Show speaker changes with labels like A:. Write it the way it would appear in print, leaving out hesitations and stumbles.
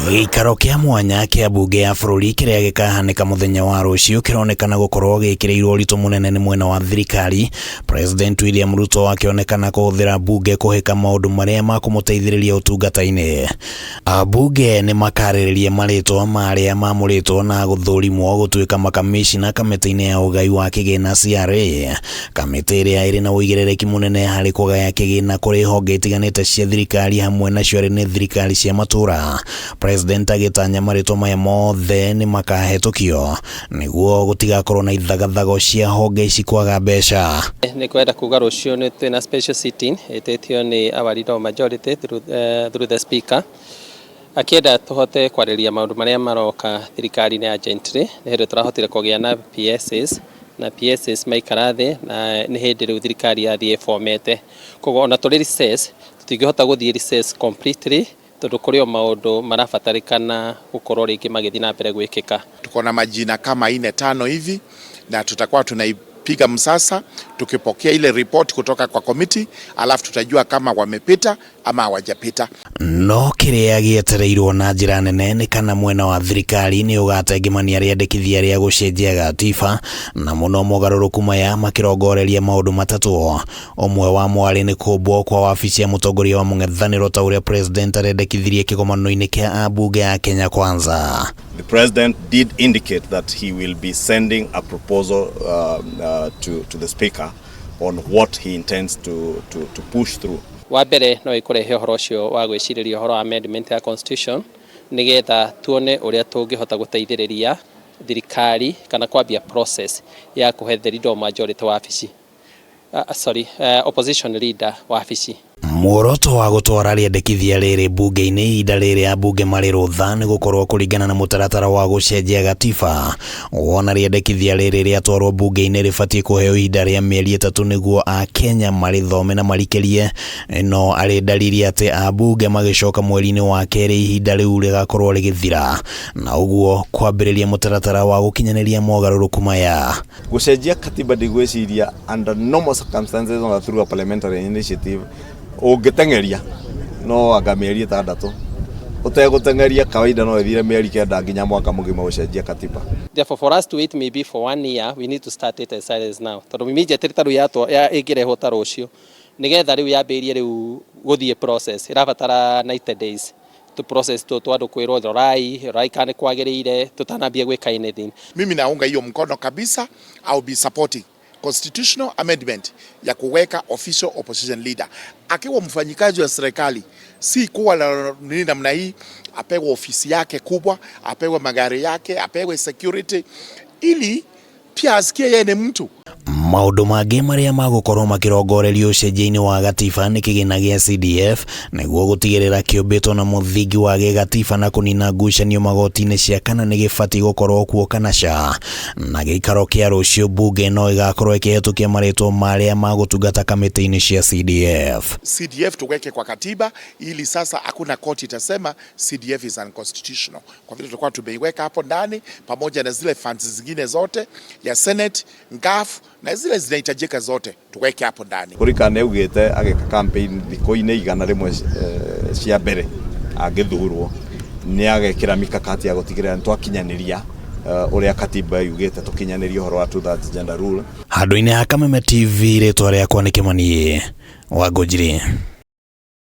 A: Gĩikaro kĩa mwanya kĩa mbunge ya bũrũri kĩrĩa gĩkahanĩka mũthenya wa rũciũ kĩronekana gũkorwo gĩkĩrĩirwo ũritũ mũnene nĩ mwena wa thirikari, President William Ruto akĩonekana kũhũthĩra mbunge kũhĩka maũndũ marĩa makũmũteithĩrĩria ũtungata-inĩ. Ambunge nĩ makarĩrĩria marĩtwa ma arĩa mamũrĩtwo na gũthũrimwo gũtuĩka makamĩcina kamĩtĩ-inĩ ya ũgai wa kĩgĩna CRA, kamĩtĩ ĩrĩa ĩrĩ na ũigĩrĩrĩki mũnene harĩ kũgaya kĩgĩna kũrĩ honge itiganĩte cia thirikari hamwe nacio arĩ nĩ thirikari cia matũra. President agĩtanya marĩtwa maya mothe nĩ makahetũkio nĩguo gũtigakorwo na ithagathago cia honge ici kwaga mbeca.
B: Nĩ kwenda kuga rũciũ nĩ twĩna special sitting ĩtĩtio nĩ our leader of majority through the speaker, akĩenda tũhote kwarĩrĩria maũndũ marĩa maroka thirikari-inĩ ya gentry. Nĩ hĩndĩ tũrahotire kũgĩa na PSs na PSs maikara thĩ, na nĩ hĩndĩ rĩu thirikari yathiĩ ĩbomete. Koguo ona tũrĩ recess, tũtingĩhota gũthiĩ recess completely tondũ kũrĩ o maũndũ marabatarĩkana gũkorwo rĩngĩ magĩthiĩ na mbere gwĩkĩka.
C: Tuko na majina kama ine tano hivi na tutakuwa tunaipiga msasa tukipokea ile report kutoka kwa committee, alafu tutajua kama wamepita ama hawajapita.
A: No kĩrĩa gĩetereirwo na njĩra nene nĩ kana mwena wa thirikari nĩ ũgatengemania rĩendekithia rĩa gũcenjia gatiba, na mũno mogarũrũku maya makĩrongoreria maũndũ matatũ. Ũmwe wa mwarĩ nĩ kũmbwo kwa wabici ya mũtongoria wa mũng'ethanĩro ta ũrĩa president arendekithirie kĩgomano-inĩ kĩa ambunge ya Kenya Kwanza.
D: The president did indicate that he will be sending a proposal to the speaker on what he intends to push through.
B: Wa mbere no ĩkũrehe ũhoro ũcio wa gwĩcirĩria ũhoro wa amendment ya constitution, nĩgetha tuone ũrĩa tũngĩhota gũteithĩrĩria thirikari kana kwambia process ya kũhe the leader of majority wabici, sorry, opposition leader wabici.
A: Muoroto wa gũtwara rĩendekithia rĩrĩ mbunge-inĩ ihinda rĩrĩ ambunge marĩ rũtha nĩ gũkorwo kũringana na mũtaratara wa gũcenjia gatiba, wona rĩendekithia rĩrĩ rĩatwarwo mbunge-inĩ rĩbatiĩ kũheo ihinda rĩa mĩeri 3 nĩguo akenya marĩthome na marikĩrie. Ĩno arĩ ndariri atĩ ambunge magĩcoka mweri-inĩ wa kerĩ ihinda rĩu rĩgakorwo rĩgĩthira, na ũguo kwambĩrĩria mũtaratara wa gũkinyanĩria mogarũrũku maya.
D: Gũcenjia katiba ndigwĩciria under normal circumstances ona through a parliamentary initiative ũngĩteng'eria no anga mĩeri 6, ũtegũteng'eria kawaida no ĩthire mĩeri 9 nginya mwaka mũgima gũcenjia katiba.
B: Therefore, for us to wait maybe for one year, we need to start it as early as now, tondũ immediately ta rĩu yatwa ya ĩngĩrehwo ta rũciũ, nĩgetha rĩu yambĩrĩrie rĩu gũthiĩ process ĩrabatara 90 days to process tũ andũ kwĩrwo rorai rorai kana nĩ kwagĩrĩire tũtanambia gwĩka anything.
C: Mimi naunga hiyo mkono kabisa. I'll be supporting constitutional amendment ya kuweka official opposition leader akiwa mfanyikazi wa serikali, si kuwa na nini namna hii, apewe ofisi yake kubwa, apewe magari yake, apewe security, ili pia asikie yeye ni mtu.
A: Maũndũ mangĩ marĩa magũkorwo makĩrongorerio ũcenjia-inĩ wa gatiba nĩ kĩgĩna gĩa CDF nĩguo gũtigĩrĩra kĩũmbĩtwo na mũthingi wa gĩgatiba na kũnina ngucanio magoti-inĩ cia kana nĩ gĩbatiĩ gũkorwo kuo kana ca. Na gĩikaro kĩa rũciũ mbunge no ĩgakorwo ĩkĩhetũkia marĩtwa ma arĩa magũtungata kamĩtĩ-inĩ cia CDF.
C: CDF tuweke kwa katiba ili sasa hakuna koti itasema CDF is unconstitutional. Kwa vile tulikuwa tumeiweka hapo ndani pamoja na zile funds zingine zote ya Senate, NGAAF na zile zinahitajika zote tuweke hapo ndani.
D: Kũrika nĩ augĩte agĩka campaign thikũ-inĩ 100 cia mbere angĩthurwo nĩ agekĩra mikakati ya gũtigĩrĩra nĩ twakinyanĩria ũrĩa katiba yugĩte tũkinyanĩrie ũhoro wa two thirds gender rule.
A: Handũ-inĩ ha Kameme TV, rĩtwa rĩakwa nĩ Kĩmani Wangũnjiri.